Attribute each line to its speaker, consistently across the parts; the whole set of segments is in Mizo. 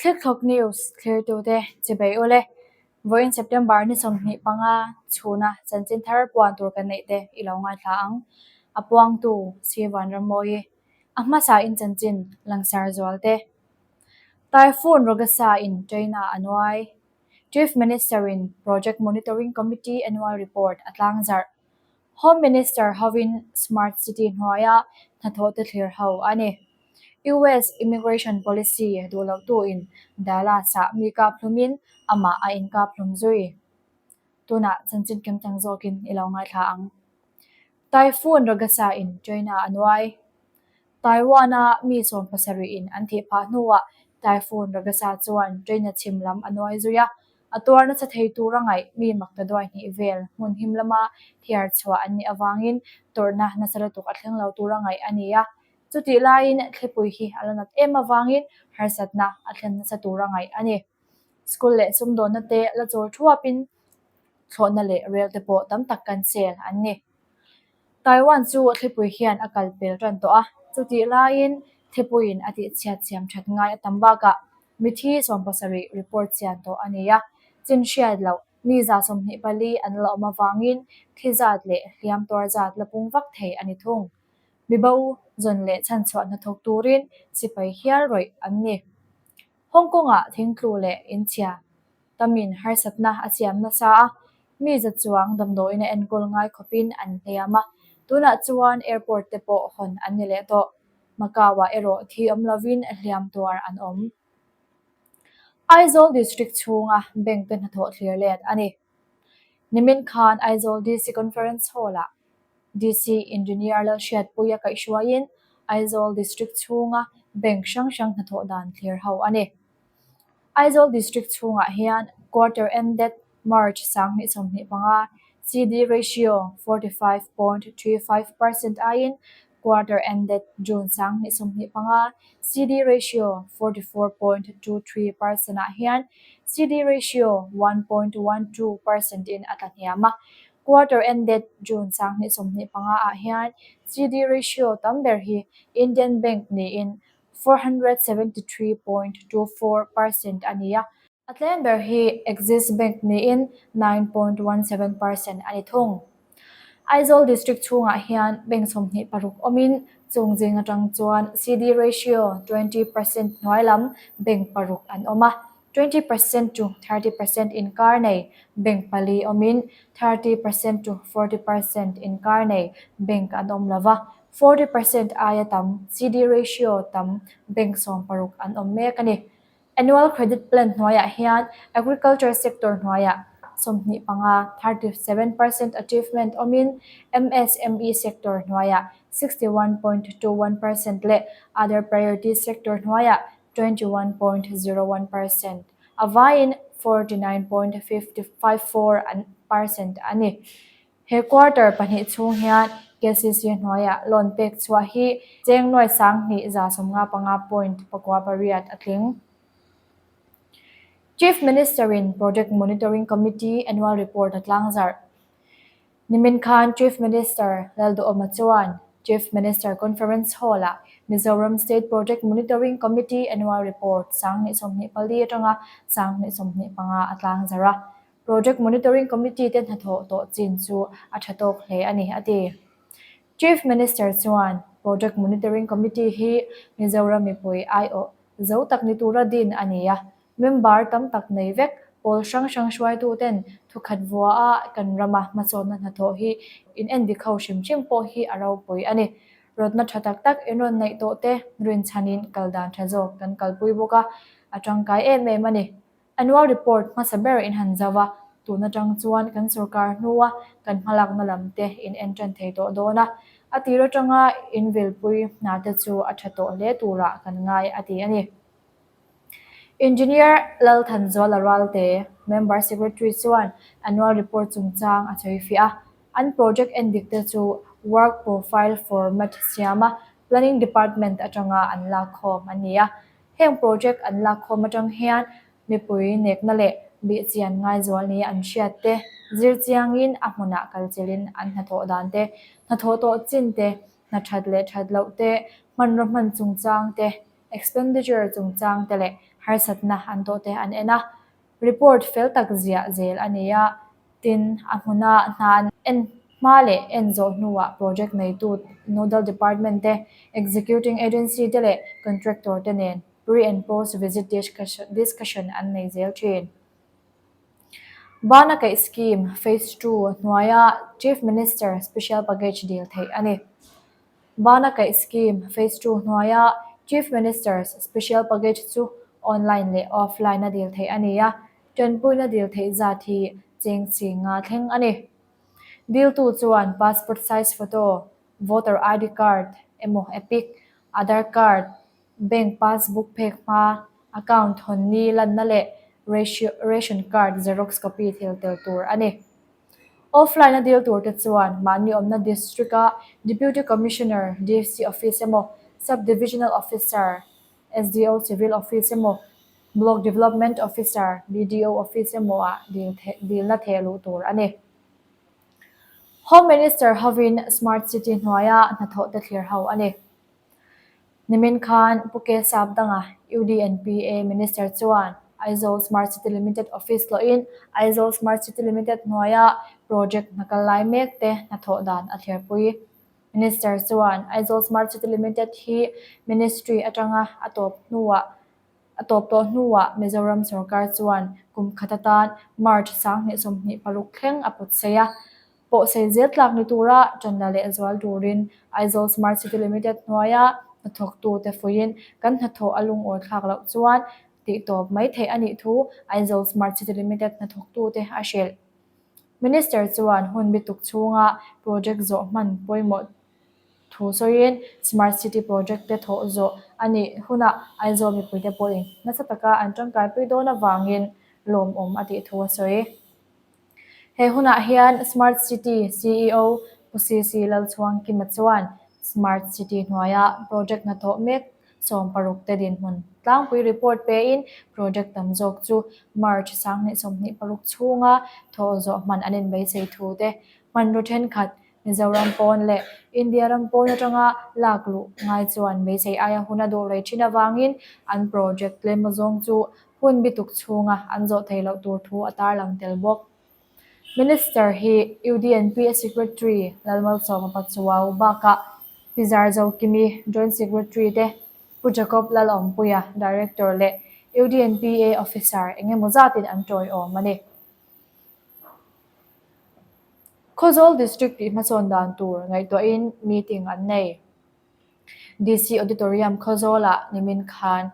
Speaker 1: Thlikthlawk News thlirtute chibei ule. Vawiin September ni 25 chhuna chanchin thar puan tur kan neih te i lo ngaithla ang. A puangtu Si Vanrammawi. A hmasa in chanchin langsar zual te. Typhoon Ragasa in China a nuai. Chief Minister in Project Monitoring Committee Annual Report a tlangzarh. Home Minister hovin Smart City hnuaia hnathawh te thlir ho a ni. US Immigration Policy duh loh tuin Dallas-ah mi kap hlumin amah a inkap hlum zui. Tunah chanchin kimchang zawkin i lo ngaithla ang. Typhoon Ragasa in China a nuai. Taiwan-a mi 70 in an thih phah hnuah Typhoon Ragasa chuan China chhim lam a nuai zui a, A tuar nasa thei tura ngaih mi maktaduai hnih vel hmun him lama thiar chhuah an nih avangin tawrhna nasa lutuk a thleng lo tura ngaih a ni a. Chutih laiin thlipui hi a la nat em avangin harsatna a thlen nasa tura ngaih a ni. School leh sumdawnna te la chawl thuapin thlawhna leh rel te pawh tam tak cancel an ni. Taiwan chu thlipui hian a kal pel tan tawh a, chutih laiin thlipuiin a tihchhiat siam that ngai a tam bakah mithi 70 report chian tawh a ni a, chin hriat loh mi 24 an la awm avangin thi zat leh hliam tuar zat la pung vak thei a ni thung. Mibo zawn leh chhanchhuah hnathawk turin sipai hial rawih an ni. Hong Kong-ah thingtlu leh inchhia tamin harsatna a siam nasa a, mi za chuang damdawiin a enkawl ngai khawpin an hliam a, tunah chuan airport te pawh hawn an ni leh tawh. Macau-ah erawh thi awm lovin hliam tuar an awm. Aizawl District chhunga bank te hnathawh thlir let a ni. Nimin khan Aizawl DC Conference Hall-ah DC Engineer Lalhriatpuia kaihhruaiin Aizawl District chhunga bank hrang hrang hnathawh dan thlir ho a ni. Aizawl District chhungah hian quarter ended March 2025, CD ratio 45.35% aiin quarter ended June 2025, CD ratio 44.23% ah hian CD ratio 1.12% in a tlahniam a, quarter ended June 2025 ah hian CD ratio tam ber hi Indian Bank niin 473.24% a ni a. A tlem ber hi Axis Bank niin 9.17% a ni thung. Aizawl District chhungah hian bank 26 awmin chung zing atang chuan CD ratio 20% hnuai lam bank paruk an awm a, 20% to 30% inkar nei bank pali awmin 30% to 40% inkar nei bank an awm lova, 40% aia tam CD ratio tam bank 16 an awm mek a ni. Annual Credit Plan hnuaiah hian Agriculture sector hnuaiah 25, 37% achievement awmin MSME sector hnuaiah 61.21% leh Other Priority sector hnuaiah 21.01%, a vaiin 49.54% a ni. He quarter pahnih chhung hian KCC hnuaiah loan pek chhuah hi cheng nuai 2155.98 a tling. Chief Minister-in Project Monitoring Committee Annual Report a tlangzarh. Nimin khan Chief Minister Lalduhoma chuan Chief Minister Conference Hall-ah Mizoram State Project Monitoring Committee Annual Report 2024 atanga 2025 a tlangzarh a. Project Monitoring Committee te hnathawh tawh chin chu a tha tawk hle a ni, a ti. Chief Minister chuan Project Monitoring Committee hi Mizoram mipui aiawh zo tak ni tura din a ni a, member tam tak nei vek pawl hrang hrang hruaituten thukhat vua a kan rama hmasawnna hnathawh hi in endik ho hrim hrim pawh hi a ropui a ni. Rawtna tha tak tak in rawn neih tawh te rinchhanin kal dan tha zawk kan kalpui bawk a, a tangkai em em a ni. Annual report hmasa ber in han zauh a, tun atang chuan kan sorkar hnua kan hmalakna lam te in en tan thei tawh dawn a, a tir atanga in vilpui hna te chu a tha tawh hle turah kan ngai a ti a ni. Engineer Lalthanzuala Ralte, Member Secretary chuan annual report chungchang a sawi fiah a, an project endik te chu work profile format siama Planning Department atanga an lakkhawm a ni a, Heng project an lakkhawm atang hian mipui nekna leh bihchian ngaizual nia an hriat te zir chiangin a hmunah kalchilhin an hnathawh dan te, hnathawh tawh chin te, hna that leh that loh te, hmanraw hman chungchang te, expenditure chungchang te leh harsatna an tawh te an en a. Report fel tak ziah zel a ni a, tin, a hmuna hna an en hma leh en zawh hnuah project neitu nodal department te, executing agency te leh contractor te nen pre and post visit discussion an nei zel thin. Bana Kaih Scheme Phase Two hnuaia Chief Minister Special Package dil theih a ni. Bana Kaih Scheme Phase Two hnuaia Chief Minister's Special Package chu online leh offline a dil theih a ni a, tanpuina dil theih zat hi cheng chi nga thleng a ni. Diltu chuan passport size photo, voter ID card emaw EPIC, Aadhaar card, Bank passbook phek hma, account hawn ni lanna leh ration card xerox copy thil tel tur a ni. Offline a deal tur te chuan mahni awmna district a Deputy Commissioner, DC office emaw, Sub Divisional Officer, SDO Civil office emaw, Block Development Officer, BDO office emaw ah dilna theh luh tur a ni. Home Minister hovin Smart City hnuaia hnathawh te thlir ho a ni. Nimin khan Pu K Sapdanga, UDNPA Minister chuan Aizawl Smart City Limited Office tlawhin Aizawl Smart City Limited hnuaia project hna kal lai mek te hnathawh dan a thlerpui. Minister chuan Aizawl Smart City Limited hi Ministry atanga a tawp hnuah A tawp tawh hnuah Mizoram sorkar chuan kum khat atan March 2026 thleng a pawt sei a. Pawhsei zel tlak ni tura ṭan la leh zual turin Aizawl Smart City Limited hnuaia hnathawktute fuihin kan hnathawh a lungawi thlak loh chuan tih tawp mai theih a nih thu Aizawl Smart City Limited hnathawktute a hrilh. Minister chuan hun bituk chhunga project zawh hman pawimawh Thu sawiin Smart City project te thawh zawh a nih hunah Aizawl mipuite pawhin nasa taka an tangkaipui dawn avangin lawmawm a tih thu a sawi. He hunah hian Smart City ceo Pu CC Lalchhuangkima chuan Smart City hnuaia project hnathawh mek 60 te dinhmun tlangpui report pein project tam zawk chu March 2026 chhunga thawh zawh hman an inbeisei thu te hmanraw thenkhat Mizoram pawn leh India ram pawn atanga lak luh ngai chuan beisei aia hun a duh rei thin avangin an project tlem zawng chu hun bituk chhunga an zawh theih loh tur thu a tarlang tel bawk. Minister hi UDNPA Secretary Lalmalsawma Pachuau bakah Pi Zarzokimi Joint Secretary te Pu Jacob Lalawmpuia Director leh UDNPA Officer engemaw zatin an tawiawm a ni. Khawzawl District tih hmasawn dan tur ngaihtuahin meeting an nei. DC Auditorium Khawzawlah nimin khan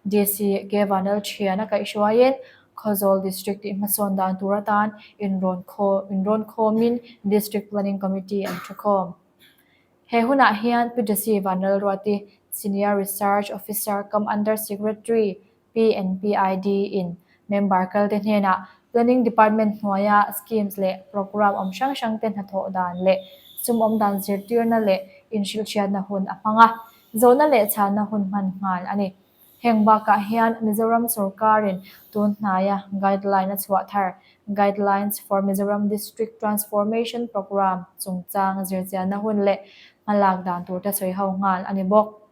Speaker 1: DC K Vanal Thian a kaihhruaiin Khawzawl District tih hmasawn dan tur atan inrawn inrawn khawmin District Planning Committee an thukhawm. He hunah hian Pu Jesse Vanlalruati, Senior Research Officer cum Under Secretary, PNPID in member kalte hnenah Planning Department hnuaia schemes leh programme awm hrang hrangte hnathawh dan leh sum awm dan zirtirna leh inhrilhhriatna hun a hmang a, zawhna leh chhanna hun hman nghal a ni. Heng bakah hian Mizoram sorkarin tun hnaia guideline a chhuah thar Guidelines for Mizoram District Transformation Programme chungchang zirchianna hun leh hmalak dan turte sawi ho nghal a ni bawk.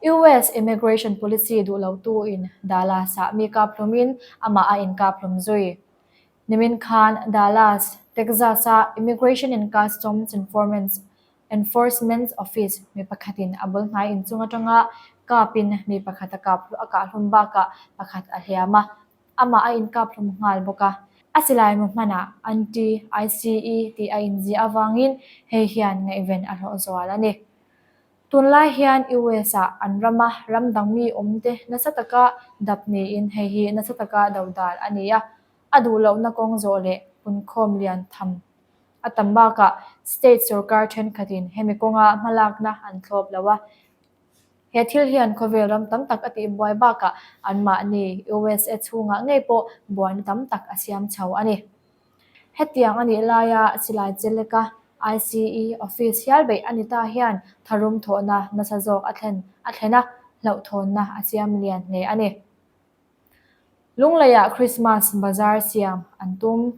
Speaker 1: US immigration policy duh lotu-in Dallas-ah mi kaphlawmin amah a inkaphlawm zui. Nimin khan Dallas, Texas-a Immigration and Customs Enforcement Office mi pakhatin a bul hnai inchung atanga kapin mi pakhat a kap a kahhlum bakah pakhat a hliam a, amah a inkaphlawm nghal bawk a. A silai mu hmanah anti-ICE tih a inziah avangin hei hian ngaihven a hlawh zual a ni. Tunlai hian US-ah an rama ram dang mi awmte nasa taka dap niin hei hi nasa taka dodal a ni a, a duh lohna kawng zawh leh punkhawm lian tham a tam bakah state sorkar thenkhatin hemi kawnga hmalakna an thlawp lo a. He thil hian khawvel ram tam tak a tihbuai bakah anmahni USA chhungah ngei pawh buaina tam tak a siam chho a ni. Hetiang a nih laia silai cheleka ICE office hial beih a ni ta hian tharum thawhna nasa zawk a thlen a thlen a, hlauhthawnna a siam lian hle a ni. Lungleiah Christmas Bazaar siam an tum.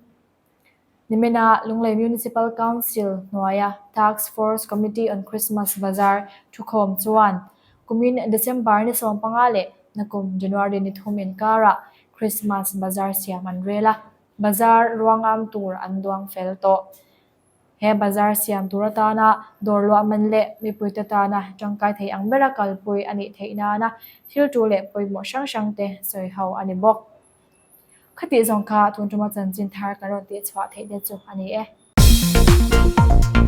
Speaker 1: Nimina Lunglei Municipal Council hnuaia Task Force Committee on Christmas Bazaar thukhawm chuan. Kumin December ni 15 leh nakum January ni thum inkarah Christmas Bazar siam an rel a, Bazar ruangam tur an duang fel tawh. He bazar siam tur atana dawr luah man leh mipuite tana tangkai thei ang bera kalpui a nih theih nana thil tu leh pawimawh hrang hrangte sawi ho a ni bawk. Khatih zawng kha tun tuma chanchin thar kan rawn tihchhuah theih te chu a ni e.